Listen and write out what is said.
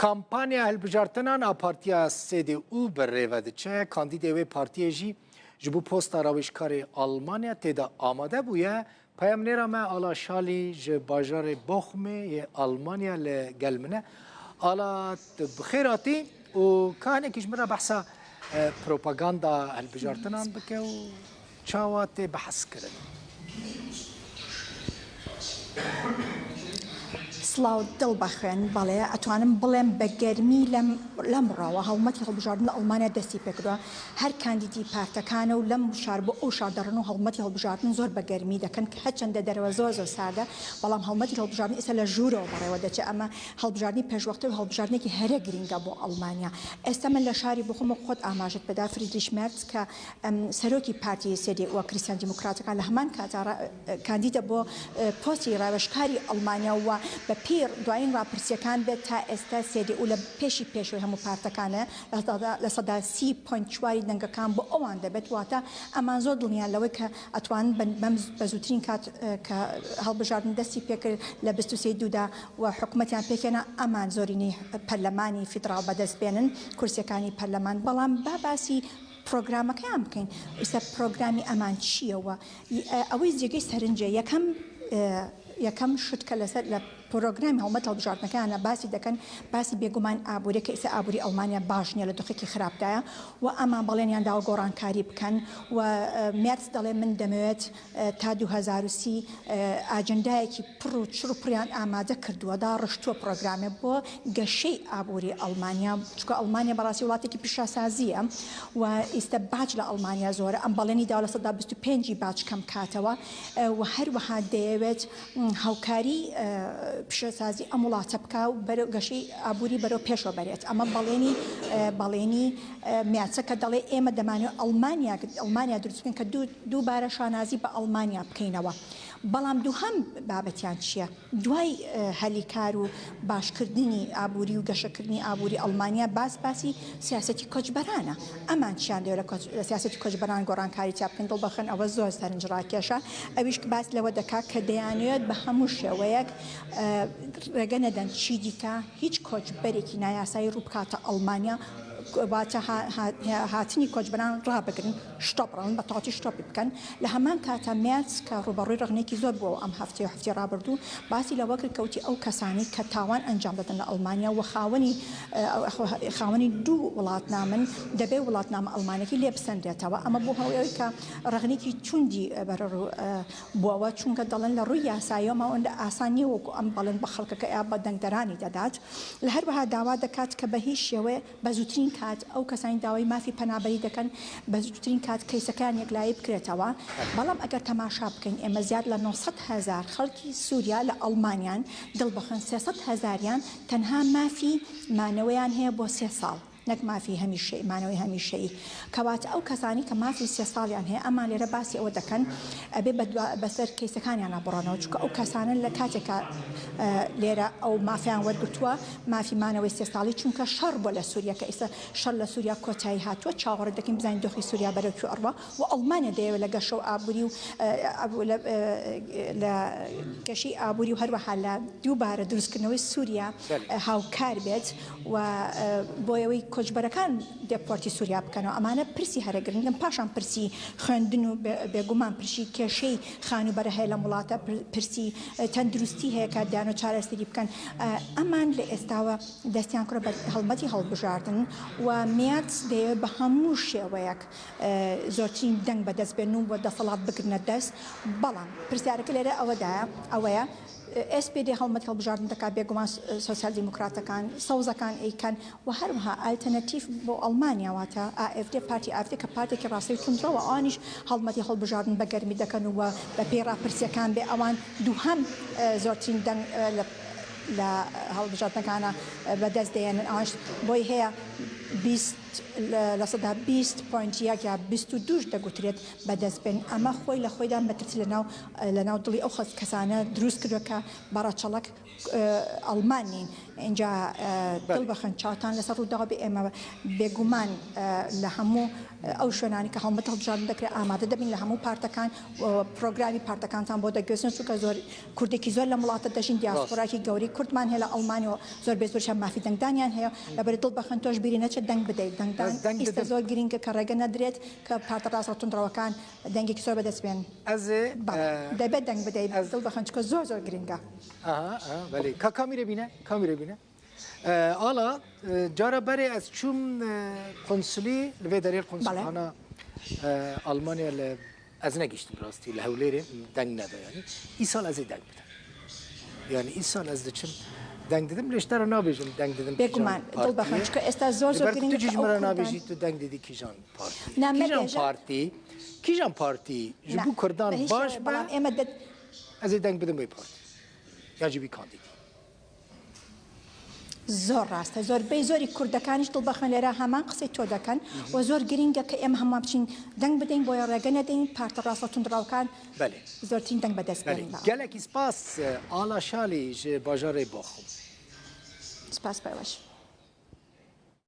Kampanya hilbijartinan a partiya CDU bi rê ve diçe. Kandîdê wê partiyê jî ji bo posta rawêjkarê Almanya tê de amade bûye. Peyamnêra me Ala Şalî ji bajarê Bochumê yê Almanya li gel min e. Ala tu bi xêr hatî û ka hinekî ji min re behsa propaganda hilbijartinan bike û Çawa tê behskirin? سڵاو دڵ بەخوێن بەڵێ ئەتوانم بڵێم بە گەرمی لەم لەمڕەوە هەڵمەتی هەڵبژاردن لە ئەڵمانیا دەستی پێکردوە هەر کاندیدی پارتەکانە و لەم شار بۆ ئەو شار دەڕن و هەڵمەتی هەڵبژاردن زۆر بە گەرمی دەکەن کە هەرچەندە دەرەوە زۆر زۆر ساردە بەڵام هەڵمەتی هەڵبژاردن ئێستا لە ژوورەوە بەڕێوە دەچێت ئەمە هەڵبژاردنی پێشوەختە و هەڵبژاردنێکی هەرە گرینگە بۆ ئەڵمانیا ئێستا من لە شاری بۆخۆم وەک خۆت ئاماژەت پێدا فریدریش مێرتز کە سەرۆکی پارتی CDU کریستیان دیموکراتەکان لە هەمان کاتدا کاندیدە بۆ پۆستی ڕاوێژکاری ئەڵمانیا و بە پێی دوایین ڕاپرسییەکان بێت تا ئێستا CDU لە پێشی پێشەوەی هەموو پارتەکانە 30 point چواری دەنگەکان بۆ ئەوان دەبێت واتە ئەمان زۆر دڵنیان لەوەی کە ئەتوانن بەم بە زووترین کات کە هەڵبژاردن دەستی پێکرد لە 23 دوودا و حکومەتیان پێکهێنا ئەمان زۆرینەی پەرلەمانی فیدڕاڵ بەدەست بێنن کورسیەکانی پەرلەمان بەڵام با باسی پرۆگرامەکەیان بکەین ئیستا پرۆگرامی ئەمان چییە و ئەوەی جێگەی سەرنجە یەکەم یەکەم شت کە لەسەر لە پرۆگرامی هەڵمەت هەڵبژاردنەکەیانە باسی دەکەن باسی بێگومان ئابووریە کە ئیستا ئابووری ئەڵمانیا باش نییە لە دۆخێکی خراپدایە و ئەمان بەڵێنیان داوە گۆڕانکاری بکەن و مێرتس دەڵێ من دەمەوێت تا 2030 ئاجندایەکی پڕ و چڕ و پڕیان ئامادە کردووە، داڕشتووە پڕۆگرامێ بۆ گەشەی ئابووری ئەڵمانیا، چونکە ئەڵمانیا بەڕاستی وڵاتێکی پیشەسازییە و ئیستە باج لە ئەڵمانیا زۆرە، ئەم بەڵێنی داوە 25% ی باج کەم کاتەوە و هەروەها دەیەوێت هاوکاری پیشەسازی ئەم وڵاتە بکا و بەرەو گەشەی ئابووری بەرەو پێشەوە بەرێت. ئەمە بەڵێنی بەڵێنی مێرتسە کە دەڵێ ئێمە دەمانەوێت ئەڵمانیا ئەڵمانیا دروست بکەین کە دووبارە شانازی بە ئەڵمانیا بکەینەوە. بەڵام دووهەم بابەتیان چییە؟ دوای هەلی کار و باشکردنی ئابووری و گەشەکردنی ئابووری ئەڵمانیا باس باسی سیاسەتی کۆچبەرانە. ئەمان چیان دەوێت لە سیاسەتی کۆچبەران گۆڕانکاری تیا بکەن؟ دڵبەخن ئەوە زۆر سەرنجڕاکێشە. ئەویش باس لەوە دەکات کە دەیانەوێت بە هەموو شێوەیەک ڕێگە نەدەن چیدیکە هیچ کۆچبەرێکی نایاسایی ڕوو بکاتە ئەڵمانیا، واتە هاتنی کۆچبەران ڕابگرن. شتۆپ ڕەون بە تەواوەتی شتۆپی بکەن، لە هەمان کاتا مێرتس کە ڕووبەڕووی ڕەخنەیەکی زۆر بووەوە ئەم هەفتەی و هەفتەی ڕابردوو باسی لەوە کرد کە وتی ئەو کەسانەی کە تاوان ئەنجام دەدەن لە ئەڵمانیا و خاوەنی خاوەنی دوو وڵاتنامەن دەبێ وڵاتنامە ئەڵمانیەکەی لێ بسەنرێتەوە ئەمە بۆ هۆی ئەوەی کە ڕەخنەیەکی توندی بەرەڕوو بووەوە چونکە دەڵێن لە ڕووی یاساییەوە ئەوەندە ئاسان نییە وەکو ئەم بەڵێن بە خەڵکەکە یا بە دەنگدەرانی دەدات لە هەروەها داوا دەکات کە بە هیچ شێوەیە بە زووترین کات ئەو کەسانی داوای مافی پەنابەری دەکەن بە زووترین کات کەیسەکەیان یەکلایی بکرێتەوە، بەڵام ئەگەر تەماشا بکەین ئێمە زیاد لە 900 هەزار خەڵکی سووریا لە ئەڵمانیان، دڵبخوێن 300 هەزاریان تەنها مافی مانەوەیان هەیە بۆ سێ ساڵ نەک مافی هەمیشەیی مانەوەی هەمیشەیی، کەواتە ئەو کەسانی کە مافی سێ ساڵیان هەیە ئەمان لێرە باسی ئەوە دەکەن ئەبێ بەدوا بەسەر کەیسەکانیانا بڕۆنەوە چونکە ئەو کەسانە لە کاتێکا لێرە ئەو مافیان وەرگرتووە مافی مانەوەی سێ ساڵی چونکە شەڕ بووە لە سووریا کە ئیستا شەڕ لە سووریا کۆتایی هاتووە چاوەڕێ دەکەین بزانین دۆخی سووریا بەرەو کوێ ئەڕوا و ئەڵمانیا دەیەوێت لە گەشە و ئابووری و لە گەشەی ئابووری و هەروەها لە دووبارە دروستکردنەوەی سووریا هاوکار بێت و بۆ ئەوەی کۆچبەرەکان deport ی سووریا بکەنەوە ئەمانە پرسی هەرە گرنگن پاشان پرسی خوێندن و بێگومان پرسی کێشەی خانووبەرە هەیە لەم وڵاتە پرسی تەندروستی هەیە کە دانۆ چارەسەری بکەن ئەمان لە ئێستاوە دەستیان کردوە بە هەڵمەتی هەڵبژاردن و مێرتس دەیەوێت بە هەموو شێوەیەک زۆرترین دەنگ بەدەست بێنن و دەسەڵات بگرنە دەست بەڵام پرسیارەکە لێرە ئەوەدایە ئەوەیە SPD هەڵمەتی هەڵبژاردن دەکات، بێگومان سۆسیال دیموکراتەکان، سەوزەکان ئەیکەن و هەروەها ئالتەرناتیڤ بۆ ئەڵمانیا واتە AfD، پارتی AfD کە پارتێکی ڕاستەوی توندڕەوە ئەوانیش هەڵمەتی هەڵبژاردن بە گەرمی دەکەن و بە پێی ڕاپرسییەکان بێ ئەوان دووهەم زۆرترین دەنگ لە هەڵبژاردنەکانە بەدەست دەیەنن ئەوانش بۆی هەیە 20 20 point یەک یا 22 دەگوترێت بەدەست بێن ئەمە خۆی لە خۆیدا مەترسی لەناو لەناو دڵی ئەو کەسانە دروست کردوە کە بە ڕەچەڵەک ئەڵمان نین. ئینجا دڵ بەخوێن چاوتان لەسەر ڕووداو بێ ئێمە بێگومان لە هەموو ئەو شوێنانی کە هەڵمەت هەڵبژاردن دەکرێت ئامادە دەبین لە هەموو پارتەکان پرۆگرامی پارتەکانتان بۆ دەگوێزن چونکە زۆر کوردێکی زۆر لەم وڵاتە دەژین دیاسپۆراکی گەورەی کوردمان هەیە لە ئەڵمانیا و زۆر بێ زۆریشیان مافی دەنگدانیان هەیە لەبەر دڵ بەخوێن تۆش بیری نەچێت دەنگ بدەیت دەنگدان ئیستە زۆر گرینگە کە ڕێگە نەدرێت کە پارتە ڕاستڕۆ توندڕەوەکان دەنگێکی زۆر بەدەست بێن بەڵێ دەبێت دەنگ بدەیت دڵ بەخوێن چونکە زۆر زۆر گرینگە. ئەها ئەها بەلێ کا کامیرە بینە کامیرە بینە ئالا جارە بەرێ ئەز چوم قونسلی لە vê derê قونسلخانە ئەڵمانیا لە ئەز نەگەیشتم ڕاستی لە هەولێرێ دەنگ نەدا یانی ئیساڵ ئەزێ دەنگ بدەم یانی ئیساڵ ئەز دەچم دەنگ دەدەم لێش تەرە نابێژم دەنگ دەدەم بێگومان دڵ بەخوێن چونکە ئێستا زۆر زۆر گرنگە تو جیژ مرە نابێژی تو دەنگ دەدی کیژان پارتی کیژان پارتی کیژان پارتی ji bo Kurdan baş be ئێمە ئەزێ دەنگ بدەم وی پارتی یا جی بی کاندیدی. زۆر ڕاستە زۆربەی زۆری کوردەکانیش دڵ بەخوێن لێرە هەمان قسەی تۆ دەکەن و زۆر گرینگە کە ئێمە هەمووان بچین دەنگ بدەین بۆیە ڕێگە نەدەین پارتە ڕاستە توندڕەوەکان بەلێ زۆرترین دەنگ بەدەست بەلێ بێنن. گەلەکی سپاس ئالا شالی ژ باژارێ باخم. سپاس بۆ ئێوەش.